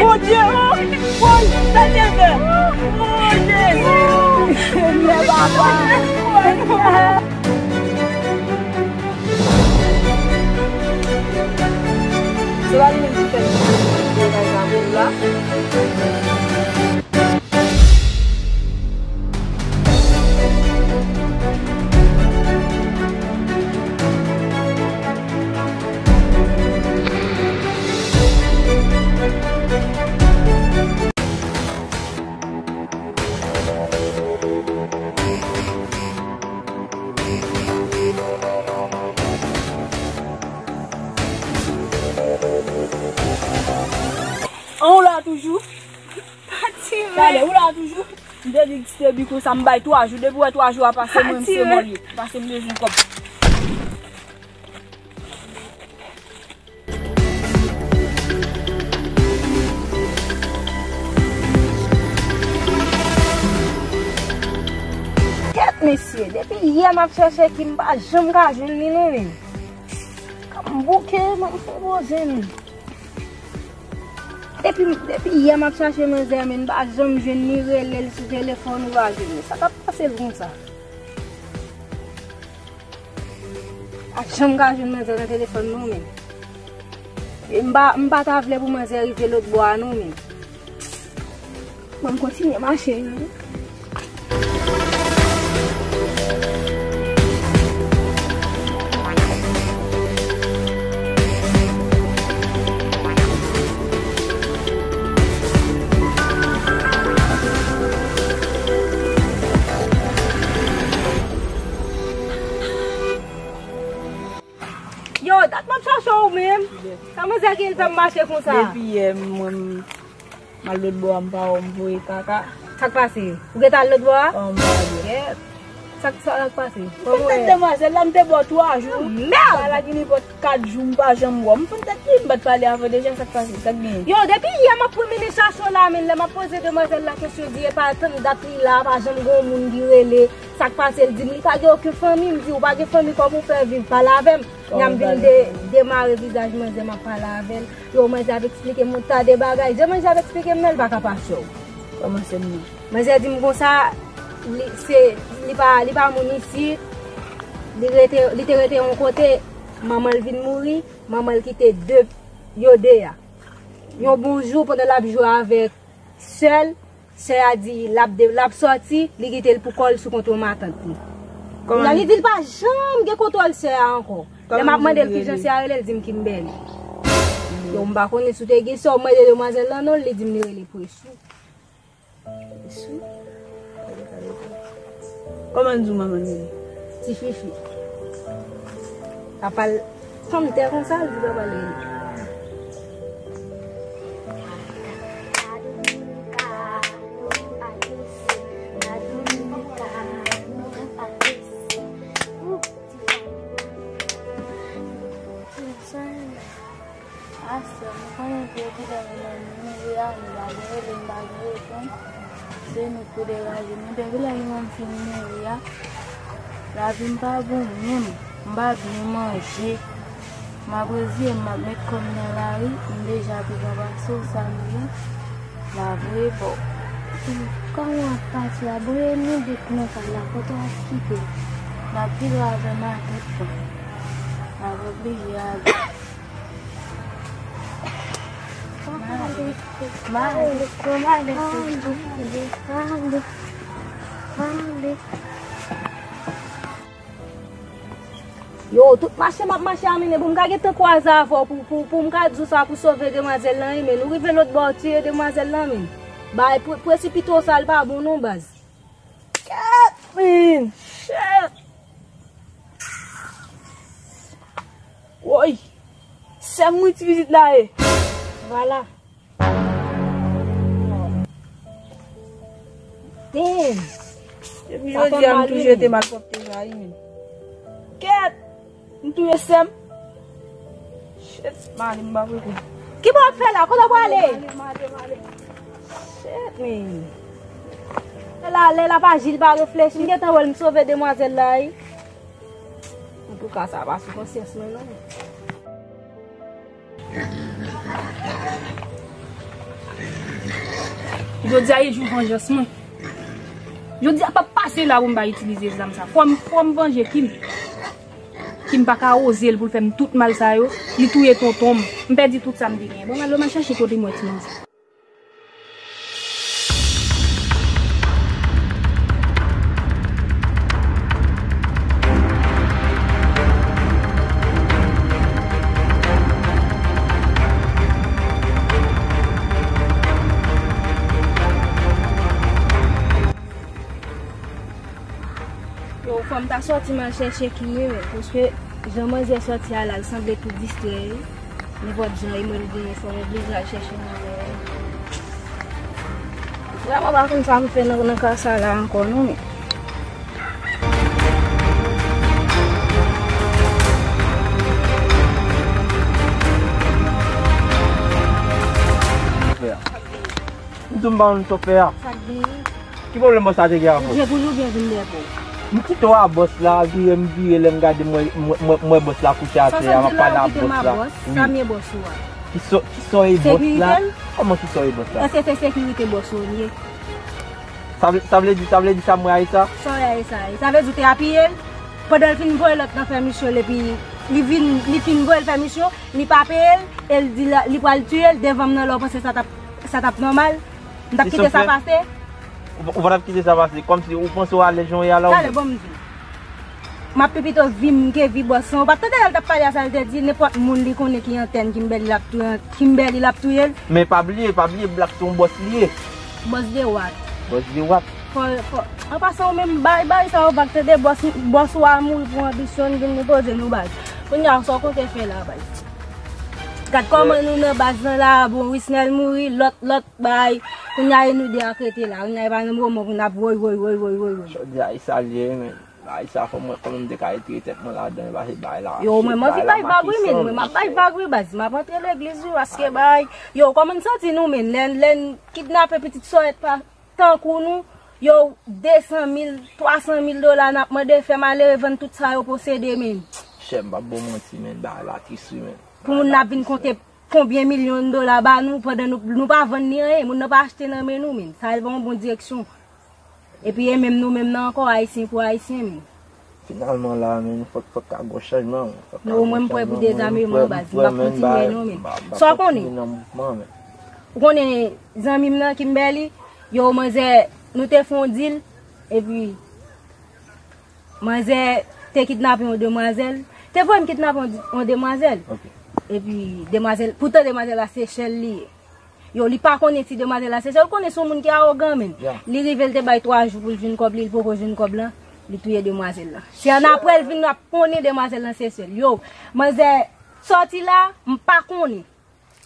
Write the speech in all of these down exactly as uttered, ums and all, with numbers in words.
Bondye, oh! Woy, sa te fè? Oh, Jezi! Senyè, papa! Se pa li menm ki fè bagay sa pou ou la? An, ou la toujou? Pati, men. Talè, ou la toujou? M te di ki se bi konsa, m bay twa jou. Depi w wè twa jou a pase, mwen, m se mò l ye. Pase m bezwen kòb. Kèt, mesye, depi yè m ap chèche Kim, m pa janm ka jwenn li non, men. Kan m bouke, m ap fè poze m. Depi, depi yè m ap chache manzè, men m pa janm jwenn ni rele l sou telefòn, ou pa jwenn li. Sa k ap pase l konsa? Pa janm ka jwenn manzè nan telefòn non, men. E m pa, m pa ta vle pou manzè rive lòt bò a non, men. Ban m kontinye mache wi. Yo, dat m ap chache w menm. Sa manzè ki l fè m mache konsa? Depi yè, mwen, m al lòt bò a, m pa wè w, m voye kaka. Sa k pase? Ou gentan al lòt bò a? An, m pa wè. Yè. Sa k, sa k pase? M fin tande demwazèl la, m te ba w twa jou. Mèd! Ba la gen nenpòt kat jou, m pa janm wè w. M fin tande li, m pa t pale avè w deja, sa k pase? Sa k genyen? Yo, depi yè m ap pwomene chache w la, men lè m ap poze demwazèl la kesyon, di e pa tann dat li la, pa janm gen yon moun ki rele. Sa k pase, l di m li pa gen okenn fanmi. M di, ou pa gen fanmi, kòman w fè viv? Pale avè m. Kòman m vin de, demare vizaj manzè, m ap pale avè l. Yo, manzè ap eksplike m yon ta de bagay. Jan manzè ap eksplike m nan, l pa ka pa cho. Kòman se m nan? Manzè di m konsa, li, se, li pa, li pa moun isit. Li rete, li te rete yon kote, manman l vin mouri, manman l kite de, yo de a. Yon bon jou, pandan l ap jwe avèk sè l, sè a di l ap de, l ap sòti, li kite l pou kò l sou kont yon matant li. Kounye a li di l pa janm gen kontwòl sè a ankò. Lè m ap mande l kijan sè a rele, l di m Kimberly. Yo, m pa konnen si w te gen sè, w mande demwazèl lan non l, li di m li rele Presou. Presou? Kòman l di w manman l rele? Ti Fifi. Papa l fanm tè konsa, l di papa l rele. Aswè, m konnen ke depi lè manman m mouri a, m pa gen rele, m pa gen reponn. Se nou k pou degaje nou. Depi lè manman m fin mouri a, lavi m pa bon menm. M pa byen manje. M ap reziye m, m ap met kò m nan lari, m deja pi bon pase w, sa m gen, m ap voye ba w. Kòman w ap pase a? Bon, e nou de k nan kay la, kote w ap kite? M ap kite w avè matant mwen. M ap oblije ale. Yo, tout mache m ap mache a, men pou m ka gentan kwaze avè w, pou, pou, pou m ka di w sa pou sove demwazèl lan, wi, men nou rive lòt bò, tiye demwazèl lan, men. Bay pre-, presipite w sa, l pa bon non, baz. Kèt, men, shit. Woy! Sè m wi ti pitit la ye. Vwala. Damn! Depi jodi a, m tou jete malpwòpte sa, wi, men. Kèt! M touye sè m. Shit, m ale, m pa pou kou. Ki bò w ap fè la? Kote w prale? M ale, m ale, m ale. Shit, man. Lè la, lè la pa aji, l pa reflechi. M gentan wè l, m sove demwazèl la, wi. Antouka, sa pa sou konsyans mwen, non. Jodi a e jou vanjans mwen. Jodi a p ap pase la pou m pa itilize zam sa. Fò m, fò m vanje Kim. Kim pa ka woze l pou l fè m tout mal sa yo. Li touye tonton m. M pèdi tout sa m te genyen. Bon, m al, m al chache kote m wè timoun sa. Yo, fò m ta sòti m al chèche Kim wi, men, paske jan manzè sòti a la, l sanble tou distrè, wi. Nenpòt jan e mwen l genyen, fò m oblije al chèche manzè a. Vrèman pa konn sa m fè nan, nan ka sa la ankò non, men. M tou m pa konn sa w fè a. Sa k genyen? Ki pwoblèm bòs la te gen avè w? Je pou nou byen vin dèyè pou. M kite w a bòs la, vire m vire, lè m gade m wè, m wè, m wè, m wè bòs la kouche atè a, m ap pale ak bòs la. Wi. Sa m ye bòs ou a? Ki sa, ki sa w ye bòs la? Sekirite l? Kòman ki sa w ye bòs la? Èske se sekirite bòs ou li ye? Sa vle, sa vle di, sa vle di sa m wè a e sa? Sa w wè a e sa? Sa vle di ou te apiye l? Pandan l fin voye lòt nan fè misyon l, epi li vin, li fin voye l fè misyon, li pa peye l, e l di la, li pral tiye l devan m nan, lè w panse sa t ap, sa t ap nòmal? M t ap kite sa pase? Ou, ou pa t ap kite sa pase? Kòmsi ou panse w alèz jan w ye a la ou menm? Talè, bon, m di w. M ap pi pito vi m ke vi bòs lan. Ou pa t tande lè l t ap pale a sa l te di, nenpòt moun li konnen ki antèn Kimberly l ap touye, Kimberly l ap touye l. Men pa bliye, pa bliye Black se yon bòs li ye. Bòs de what? Bòs de what? Fò, fò, an pasan ou menm bay, bay sa yo vag tande, bòs, bòs ou a mouri pou anbisyon, n vin nou poze nou baz. Kounye a sa w konte fè la baz? Gad kòman nou nan baz lan la, bon, Wisnel mouri, lòt, lòt bay. Kounye a e nou de ak rete la. Kounye a e pa nan moman pou n ap woy, woy, woy, woy, woy, woy. Jodi a e sa l ye, men. Bagay sa fò mwen kòman m te ka retire tèt mwen ladan, e pa se bagay la. Yo, mwen, m anvi bay vag wi, men, mwen, m ap bay vag wi, baz. M ap antre legliz wi, paske bay. Yo, kòman n santi nou, men? Lè, lè n kidnape pitit sòrèt pa tankou nou, yo, de san mil, twa san mil dola n ap mande, fè malere vann tout sa yo posede, men. Chè, m p ap ba w manti, men, bagay la tris wi, men. Pou moun nan ap vin konte konbyen milyon dola ba nou pandan nou, nou pa vann ni anyen, moun nan pa achte nan men nou, men. Sa al pa yon bon direksyon. Epi e menm nou menm nan ankò, Ayisyen pou Ayisyen, men. Finalman la, men, fòk, fòk ta gon chanjman, fòk ta gon chanjman. Non, mwen, m prè pou dezameman, baz, m p ap kontinye non, men. Sa w konnen? Ou konnen zanmi m nan, Kimberly, yo, manzè, nou te fè yon dil, epi manzè te kidnape yon demwazèl, te voye m kidnape yon, yon demwazèl. Ok. Epi demwazèl, poutan demwazèl la Sechèl li ye. Yo, li pa konnen si demwazèl la Sechèl, ou konnen se yon moun ki awogan, men. Ya. Li rive, l te bay twa jou pou l jwenn kòb li, li poko jwenn kòb lan, li touye demwazèl lan. Se annapre l vin ap konnen demwazèl lan Sechèl. Yo, manzè sòti la, m pa konnen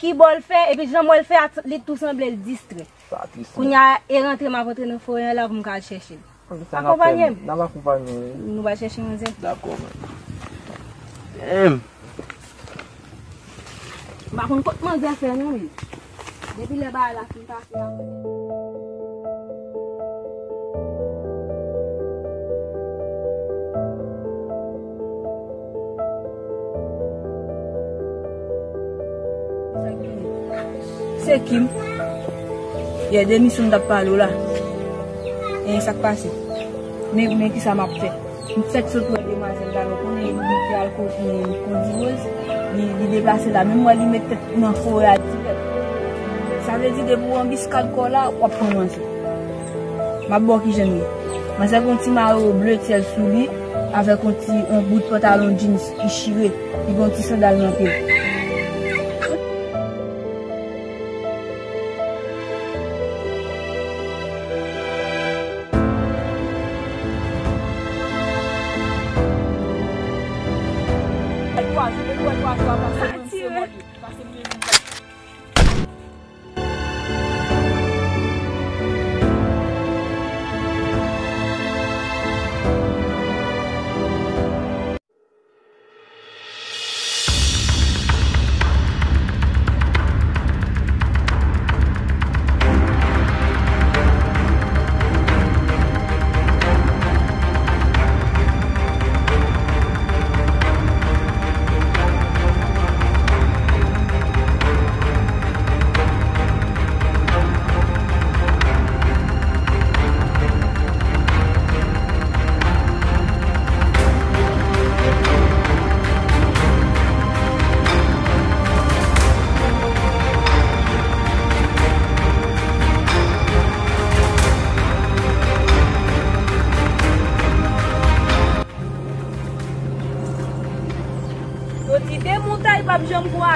ki bò l fè, epi jan m wè l fè a, li tou sanble l distrè. Sa tris, men. Kounye a, e rantre m ap rantre nan forè an la pou m ka al chèche l. Akonpanye m. N ap akonpanye w, wi. Nou va chèche manzè. Dakò, men. Damn. M pa konn kot manzè fè non, men. Depi lè bagay la fin pase a. Se Kim. Yè, de misyon m t ap pale w la. E sa k pase? Men, men kisa m ap fè. M fèk sot wè demwazèl la, nou konnen li te al kote Kondiwoz, li, li deplase la. Menm wè li met tèt nan forè a dirèk. Sa vle di depi w anbiskad kò w la, w ap pran manzè. M ap ba w kijan l ye. Manzè gen yon ti mayo ble syèl sou li, avèk yon ti, yon bout pantalon jeans ki chire, li gen yon ti sandal nan pye l.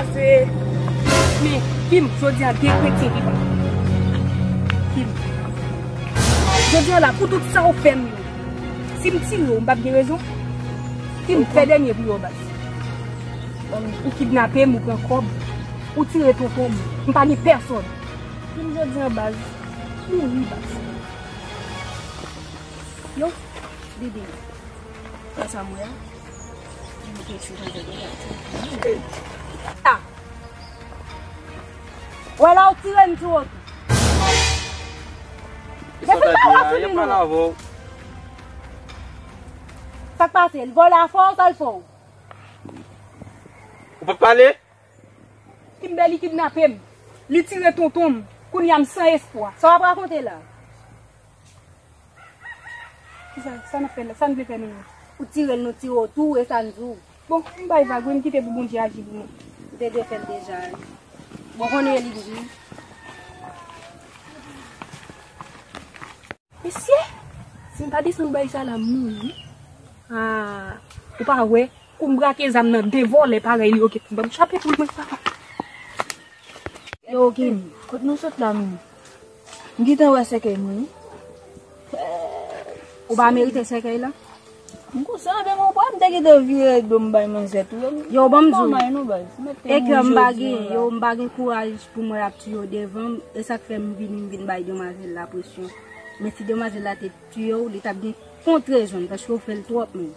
Se, men, Kim, jodi a gen kretyen vivan. Kim. Jodi a la, pou tout sa ou fè m yo, si m tire w, m p ap gen rezon? Kim, fè dènye pou yo, baz. Ou kidnape m, ou pran kòb, ou tire tonton m, m pa gen pèsòn. Kim, jodi a, baz, mouri, baz. Yo, Dede, sa sa m wè a? Mwen te sou konjè de la. Ah! Wè la ou tire m sou wout. Depi lè w ap fini nou. Sa k pase? L vòlè afè w, sa l fè w? Ou pa pale? Kimberly kidnape m. Li tire tonton m. Kounye a m san espwa. Sa w ap rakonte la? Kisa, sa n ap fè la? Sa n vle fè menm? Ou tire l, nou tire w tou, e sa n di w? Bon, m bay vag, wi, m kite pou Bondye aji pou mwen. M te dwe fè l deja, wi. Bon, konnen li di. Mesye, si m pa desann bay sa la, m mouri. Ah, ou pa wè, kou m brake zam nan, de vòlè parèy li yo gentan ban m chape poul mwen, papa. Yo, Kim, kot nou sot la menm? M gentan wè sèkèy mwen, wi. Ou pa merite sèkèy la? M konsa, men mwen pa, m te gentan vire do m bay manzè tou. Yo, ban m di w. Pa may non, baz. E ke m pa gen, yo, m pa gen kouraj pou mwen ap tiye w devan m. E sa k fè m vini, m vin bay demwazèl la presyon. Men si demwazèl la te tiye w, li t ap gen kont rezon l, paske w fè l twòp menm.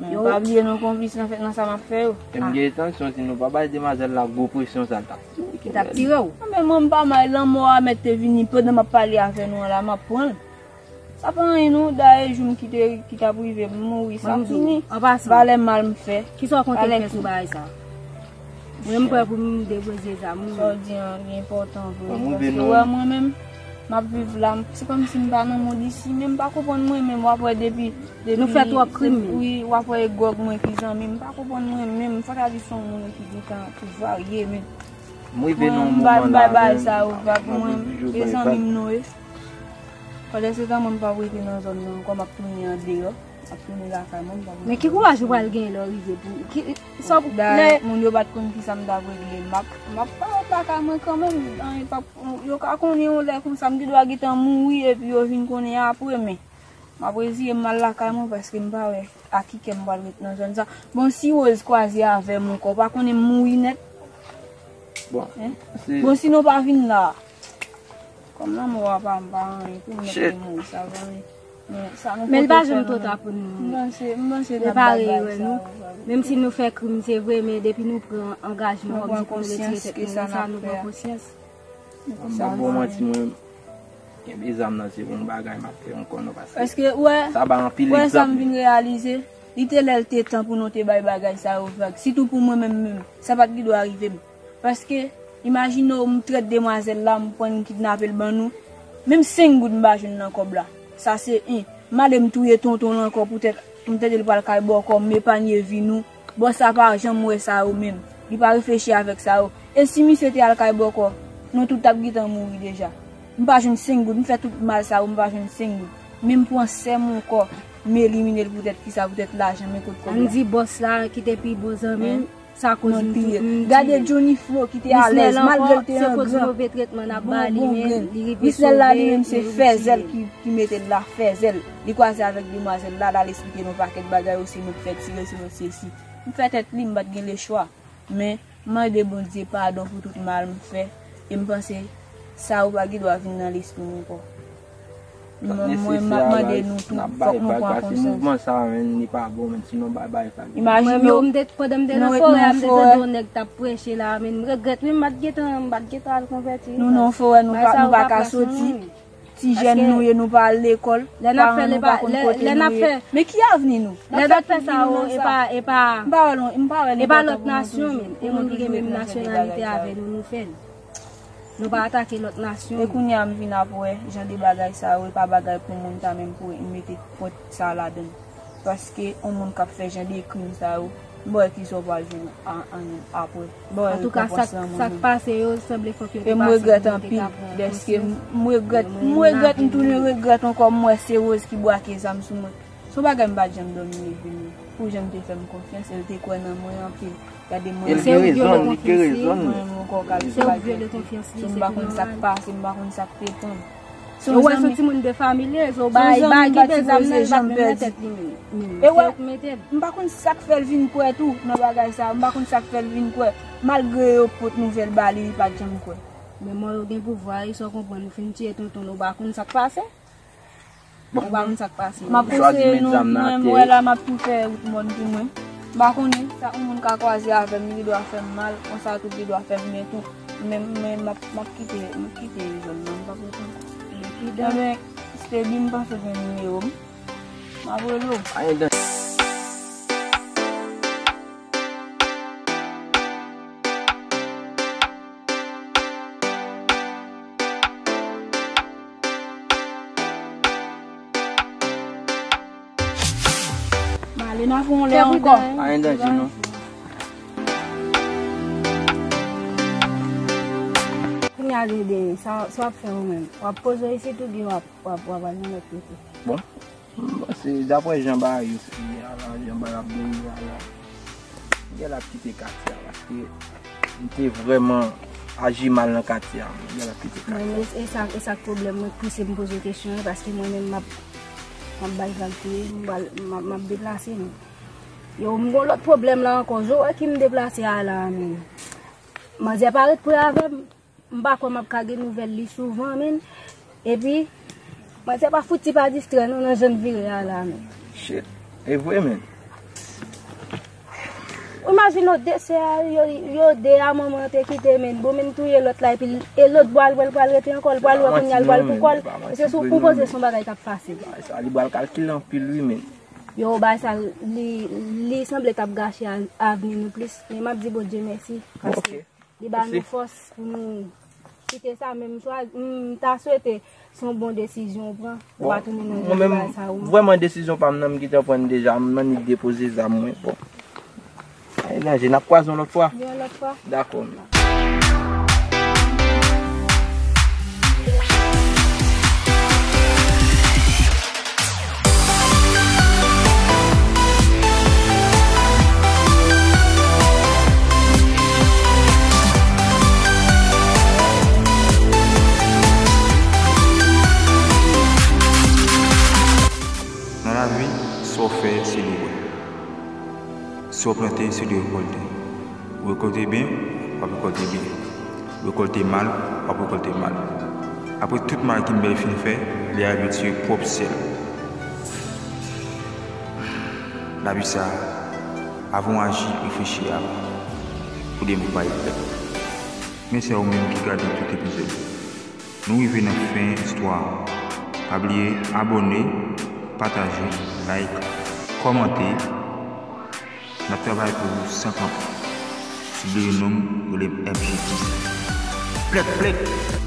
Men pa bliye non, konplis nan fèt nan sa m ap fè yo. E m gen entansyon, si nou pa bay demwazèl la gwo presyon sa, l t ap tire. Li t ap tire w. Men mwen m pa may, lanmò a mèt te vini pandan m ap pale avè nou an la, m ap pran l. Sa pa anyen non, dayè jou m kite ki t ap rive m mouri, sa fini. Valè mal m fè. Kisa w konte fè sou bagay sa? Mwen m prè pou m depoze zam wi. Sa w di an li enpòtan vre, paske wè mwen menm, m ap viv la, se kòmsi m pa nan mond isi, men m pa konprann mwen menm, w ap wè depi, depi nou fè twòp krim. Wi, w ap wè e gwòg mwen ki zanmi m, m pa konprann mwen menm, fò ta di se yon moun ki gentan ki varye, men mwen m bay bagay sa yo vag, mwen e zanmi m nou ye. Pandan se tan mwen m pa rete nan zòn nan ankò, m ap tounen andeyò, m ap tounen lakay mwen, m pa rete. Men ki kouraj ou pral genyen lè w rive pou ki sa pou lè moun yo pa t konn kisa m t ap regle, m ap, m ap parèt lakay mwen kanmenm, anyen p ap, yo ka konnen yon lè konsa m gendwa gentan mouri epi yo vin konnen apre, men m ap reziye m al lakay mwen paske m pa wè a ki kè m pral ret nan zòn sa. Bon, si Rose kwaze avè m ankò, w pa konnen m mouri nèt? Bon, si nou pa vin la. Kòm lanmò a pa m pa anyen, pou m mèt te mouri sa pa anyen. Men sa nou konte fè nou menm. M panse, m panse n ap bay bagay sa yo. Menm si nou fè krim, se vre, men depi nou pran angajman kòmsi pou nou retire tèt nou nan sa, nou pran konsyans. M p ap ba w manti, mwen, kenbe zam nan se yon bagay m ap fè ankò non, paske sa bay anpil egzanp. Wè sa m vin reyalize, li te lè l te tan pou nou te bay bagay sa yo vag. Sitou pou mwen menm menm, sa pa t gendwa rive m. Paske, imajine w, m trèt demwazèl la, m pran l, m kidnape l ban nou. Menm senk goud m pa jwenn nan kòb la. Sa se en. M ale m touye tonton l ankò poutèt m tande l pral kay bòkò, m epanye vi nou. Bòs la pa janm wè sa yo menm. Li pa reflechi avèk sa yo. E si misye te al kay bòkò, nou tout t ap gentan mouri deja. M pa jwenn senk goud, m fè tout mal sa yo, m pa jwenn senk goud. Men m pran sè m ankò, m elimine l poutèt kisa, poutèt lajan, men kot kòb la. Ann di bòs la ki te pi bon zanmi m, sa koz nou tout m tiye. Gade Johnny Flo ki te alèz, malgre l te an gran. Bon, bon grenn. Misnèl la li menm se fèzèl ki, ki mete l la, fèzèl. Li kwaze avèk demwazèl la, l al esplike nou pakèt bagay, o se nou k fè tire, se nou sesi. M fè tèt li, m pa t gen lechwa. Men, m mande Bondye padon pou tout mal m fè. E m panse sa yo pa gendwa vin nan lespri m ankò. Mwen, mwen, m ap mande nou tou, fòk nou pran konsyans. Mouvman sa a, menm, li pa bon, menm si nou bay, bay vag. Imajine w, nou ret nan yon forè. Mwen menm, m te, pandan m te nan forè a, m te tande yon nèg t ap preche la, menm, m regrèt, wi, m pa t gentan, m pa t gentan al konvèti, wi. Nou nan yon forè, nou pa, nou pa ka soti. Ti jèn nou ye, nou pa al lekòl. Paran nou pa konn kote nou ye. Men ki avni nou? Lè n ap fè sa yo, e pa, e pa, m pa wè, m pa wè li enpòtan pou nou toujou, pou nou toujou ret nan jan de bagay sa yo. Nou pa atake lòt nasyon. E kounye a m vin ap wè jan de bagay sa yo, e pa bagay pou moun ta menm pou mete pwent sa ladan l. Paske yon moun k ap fè jan de krim sa yo, m pa wè kisa w pral jwenn a, an, apre. M pa wè rekonpans nan moun nan. Antouka, sa k pase yo, sanble fòk yo te pase pou yo te ka pran konsyans. E m regrèt anpil, dèske m regrèt, m regrèt, m tounen regrèt ankò, m wè se Rose ki brake zam sou mwen. Se yon bagay m pa t janm dòmi leve non. Pou jan l te fè m konfyans, e l te kwè nan mwen anpil. Gade mwen. E l gen rezon, li gen rezon. Mwen menm ankò, kalkil pa gen anpil. Se m pa konn sa k pase, m pa konn sa k te pran. Ou wè se yon timoun de familye, so bagay pa gen de zam nan, li pa t menm nan tèt li menm. E wè, m pa konn sa k fè l vin kwè tou nan bagay sa, m pa konn sa k fè l vin kwè. Malgre yo pot nouvèl ba li, li pa t janm kwè. Men mò yo gen pouvwa, e sa w konprann, ou fin tiye tonton l, ou pa konn sa k pase. Ou pa konn sa k pase. M ap eseye non, mwen, mwen la, m ap tou fè wout mòn pou mwen. M pa konnen, sa yon moun ka kwaze avè m, li dwa fè m mal, konsa tou li dwa fè m byen tou. Men, men m ap, m ap kite, m ap kite zòn nan, m p ap ret ankò. Ebyen, Steady, m panse w gen nimewo m. M ap rele w. Ayen dan. M ale nan fon lè ankò. Ayen danje non. Kounye a, Dede, sa, sa w ap fè ou menm? W ap poze w isit oubyen w ap, w ap, w ap al nan lòt kote? Bon, m panse, daprè jan bagay yo ye a la, jan bagay ap dewoule a la, m gen lè ap kite katye a, paske m te vrèman aji mal nan katye a, m gen lè ap kite katye a. Men, e, e sa, e sa k pwoblèm mwen k pouse m poze kesyon an, paske mwen menm m ap, m ap bay vag tou, m pral, m ap, m ap deplase, men. Yo, m gon lòt pwoblèm la ankò, jan w wè ki m deplase a la, men. Manzè pa ret pre avè m. M pa kwè m ap ka gen nouvèl li souvan, men. Epi, manzè pa fouti pa distrè non nan jan l vire a la, men. Shit. E vre, men. Ou imajine w de sè a, yo, yo de a manman an te kite, men. Bon, men touye lòt la, epi l, e lòt bò a l pral, pral rete ankò, l pral wè kounye a, l pral pou kò l. E se sou, ou panse se yon bagay k ap fasil? Sa, li pral kalkile anpil, wi, men. Yo, bagay sa, li, li sanble t ap gache a, avni nou plis. Men m ap di Bondye mèsi, paske li ba nou fòs pou nou kite sa, men m chwazi, m ta swete se yon bon desizyon ou pran, ou pa tounen nan jan bagay sa ou. Bon, mwen menm, vrèman, desizyon pa m nan, m gentan pran l deja, m nan nèt depoze zam mwen. Bon. Ay, danje, n ap kwaze yon lòt fwa. Yon lòt fwa. Dakò, men. Nan lavi, sa w fè, se li w wè. Sa w plante, se li w rekòlte. Ou rekòlte byen, w ap rekòlte byen. Ou rekòlte mal, w ap rekòlte mal. Apre tout mal Kimberly fin fè, li al retire pwòp sèl. Lavi sa a, avan w aji, reflechi avan. Pou demen pa regrèt. Mèsi a ou menm ki gade tout epizòd. Nou rive nan fen istwa a. Pa bliye abòne, pataje, like, kòmante. N ap travay pou ou san kanpe. Si w bliye non m, rele m F G T. Plèk, plèk!